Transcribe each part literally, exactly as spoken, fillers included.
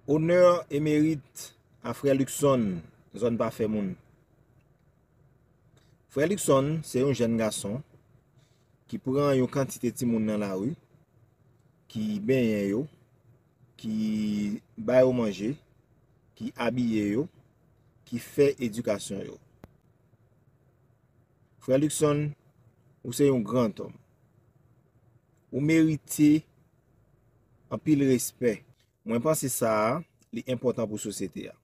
Onè e merit a frè Luckson, zòn pa fè moun. Frè Luckson se yon jèn gason ki pran yon kantite timoun nan lari, ki benyen yo, ki ba yo manje, ki abiye yo, ki fè edikasyon yo. Frè Luckson, ou se yon grantòm. Ou merite anpil respè. Mwen panse sa a, li enpòtan pou sosyete a.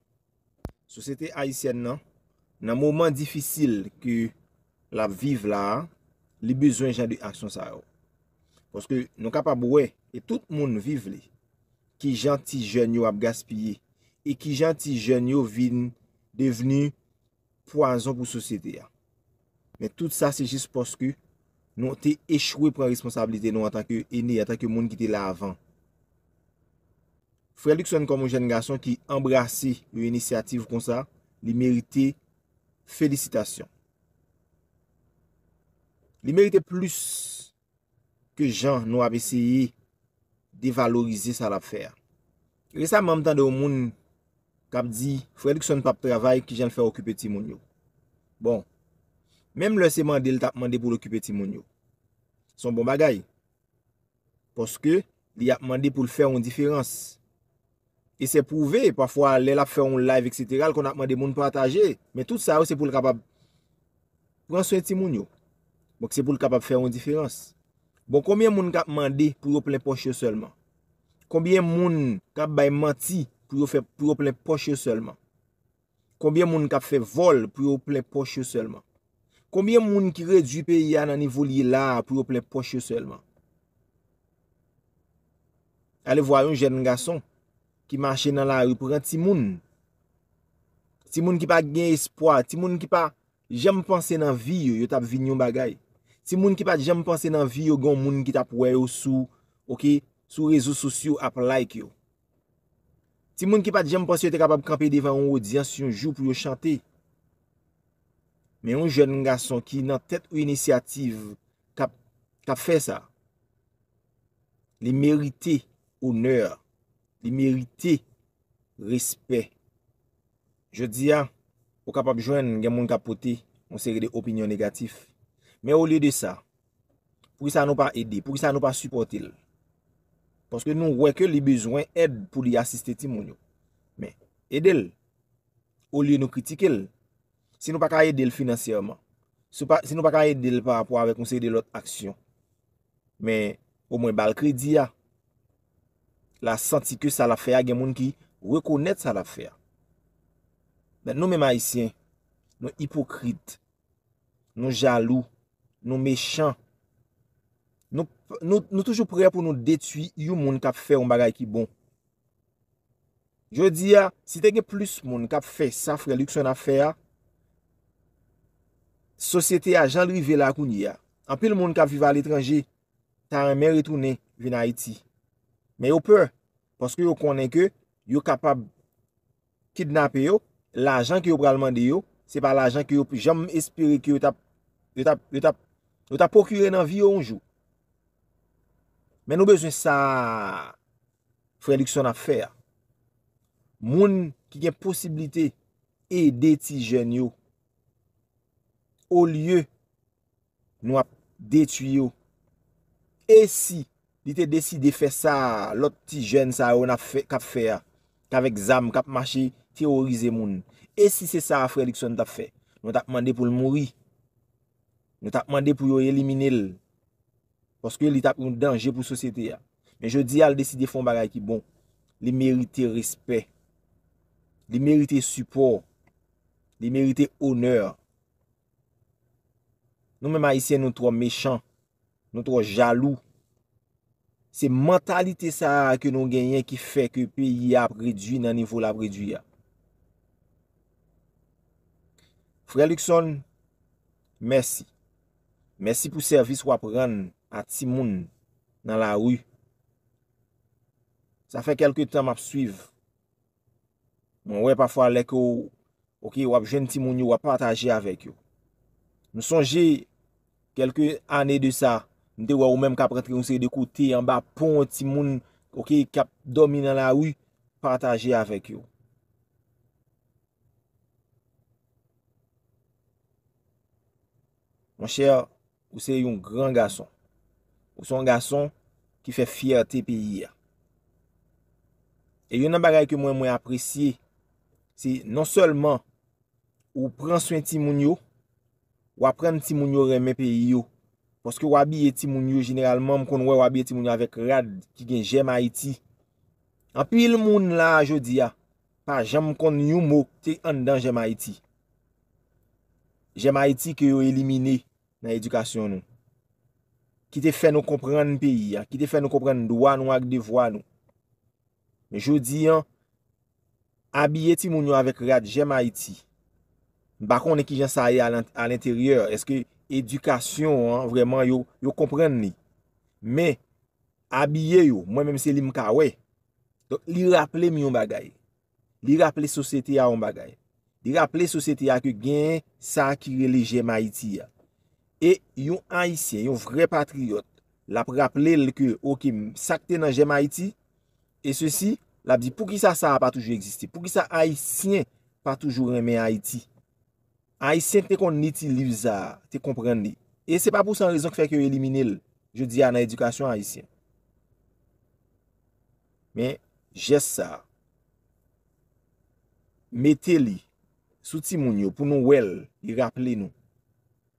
Sosyete ayisyèn nan, nan moman difisil ke l ap viv la a, li bezwen jan de aksyon sa yo. Paske nou kapab wè, e tout moun viv li, kijan ti jèn yo ap gaspiye, e kijan ti jèn yo vin devni pwazon pou sosyete a. Men tout sa se jis paske nou te echwe pran responsablite nou antanke ene, antanke moun ki te la avan. Frè Luckson kòm yon jèn gason ki anbrase yon inisyativ konsa, li merite felisitasyon. Li merite plis ke jan nou ap eseye devalorize sa l ap fè a. Resaman, m tande yon moun k ap di, "Frè Luckson p ap travay, kijan l fè okipe timoun yo?" Bon, menm lè se mande l t ap mande pou l okipe timoun yo, se yon bon bagay. Paske li ap mande pou l fè yon diferans. E se pwouve, pafwa, lè l ap fè yon live, etsetera, l konn ap mande moun pataje. Men tout sa yo, se pou l kapab pran swen timoun yo. Donk, se pou l kapab fè yon diferans. Bon, konbyen moun k ap mande pou yo plen pòch yo sèlman? Konbyen moun k ap bay manti pou yo fè, pou yo plen pòch yo sèlman? Konbyen moun k ap fè vòl pou yo plen pòch yo sèlman? Konbyen moun ki redui peyi a nan nivo l ye la a pou yo plen pòch yo sèlman? Ale vwa yon jèn gason ki mache nan lari pran timoun. Timoun ki pa gen espwa, timoun ki pa janm panse nan vi yo, yo t ap vin yon bagay. Timoun ki pa t janm panse nan vi yo, gen yon moun ki t ap wè yo sou, oke, sou rezo sosyo ap like yo. Timoun ki pa t janm panse yo te kapab kanpe devan yon odyans yon jou pou yo chante. Men yon jèn gason ki nan tèt yon inisyativ k ap, k ap fè sa, li merite onè, li merite respè. Jodi a, ou kapab jwenn gen moun k ap pote yon seri de opinyon negatif. Men olye de sa, poukisa nou pa ede? Poukisa nou pa sipòte l? Paske nou wè ke li bezwen èd pou li asiste timoun yo. Men, ede l. Olye nou kritike l. Si nou pa ka ede l finansyèman, si pa, si nou pa ka ede l pa rapò avèk yon seri de lòt aksyon, men omwen ba l kredi a. L a santi ke sa l ap fè a, gen moun ki rekonèt sa l ap fè a. Men nou menm Ayisyen, nou ipokrit, nou jalou, nou mechan. Nou, nou, nou toujou prè pou nou detwi yon moun k ap fè yon bagay ki bon. Jodi a, si te gen plis moun k ap fè sa frè Luckson ap fè a, sosyete a, jan l rive la kounye a, anpil moun k ap viv aletranje ta renmen retounen vin Ayiti. Men yo pè, paske yo konnen ke yo kapab kidnape yo, lajan ke yo pral mande yo, se pa lajan ke yo janm espere ke yo t ap, yo t ap, yo t ap, yo t ap pwokire nan vi yo yon jou. Men nou bezwen sa frè Luckson ap fè a. Moun ki gen posiblite ede ti jèn yo, olye nou ap detwi yo. E si li te deside fè sa lòt ti jèn sa yo n ap fè, k ap fè a, k avèk zam, k ap mache teworize moun? E si se sa frè Luckson t ap fè? Nou t ap mande pou l mouri. Nou t ap mande pou yo elimine l. Paske li t ap yon danje pou sosyete a. Men jodi a, l deside fè yon bagay ki bon. Li merite respè. Li merite sipò. Li merite onè. Nou menm Ayisyen, nou twò mechan. Nou twò jalou. Se mantalite sa a ke nou genyen ki fè ke peyi a ap redui nan nivo l ap redui a. Frè Luckson, mèsi. Mèsi pou sèvis w ap rann a timoun nan lari. Sa fè kèlke tan m ap swiv. Mwen wè pafwa lè ke w, oke, w ap jwenn timoun yo, w ap pataje avèk yo. M sonje kèlke ane de sa, m te wè ou menm k ap rantre yon seri de kote, anba pon, timoun, oke, k ap dòmi nan lari. pataje avèk yo. Monchè, ou se yon gran gason. Ou se yon gason ki fè fyète peyi a. E youn nan bagay ke mwen, mwen apresye, se non sèlman ou pran swen timoun yo, w aprann timoun yo renmen peyi yo. Paske w abiye timoun yo, jeneralman, m konn wè w abiye timoun yo avèk rad ki gen J'aime Haïti. Anpil moun la a jodi a pa janm konn yon mo ki te anndan J'aime Haïti. J'aime Haïti ke yo elimine nan edikasyon nou. Ki te fè nou konprann peyi a, ki te fè nou konprann dwa nou ak devwa nou. Men jodi a, abiye timoun yo avèk rad J'aime Haïti. M pa konnen kijan sa ye a l'en-, a lenteryè. Èske edikasyon an, vrèman, yo, yo konprann li? Men, abiye yo, mwen menm se li m ka wè. Donk, li raple m yon bagay. Li raple sosyete a yon bagay. Li raple sosyete a ke gen sa ki rele J'aime Haïti a. E yon Ayisyen, yon vrè patriyòt, l ap raple l ke, oke, m, sa k te nan J'aime Haïti, e sesi, l ap di, poukisa sa a pa toujou egziste? Poukisa Ayisyen pa toujou renmen Ayiti? Ayisyen te konn li ti liv sa a, te konprann li. E se pa pou san rezon k fè ke yo elimine l jodi a nan edikasyon ayisyen. Men, jès sa a, mete li sou timoun yo pou nou wè l, li raple nou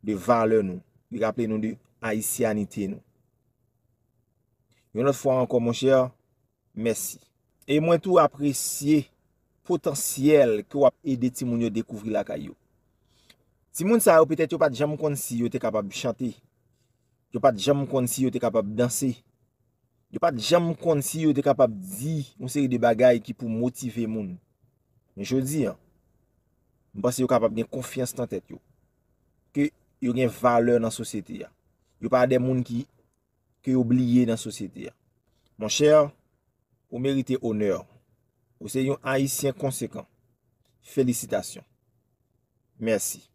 de valè nou, li raple nou de ayisyanite nou. Yon lòt fwa ankò, monchè, mèsi. E mwen tou apresye potansyèl ke w ap ede timoun yo dekouvri lakay yo. Timoun sa yo, petèt, yo pa t janm konn si yo te kapab chante. Yo pa t janm konn si yo te kapab danse. Yo pa t janm konn si yo te kapab di yon seri de bagay ki pou motive moun. Men jodi a, m panse yo kapab gen konfyans nan tèt yo. Ke yo gen valè nan sosyete a. Yo pa de moun ki, ke yo bliye nan sosyete a. Monchè, ou merite onè. Ou se yon Ayisyen konsekan. Felisitasyon. Mèsi.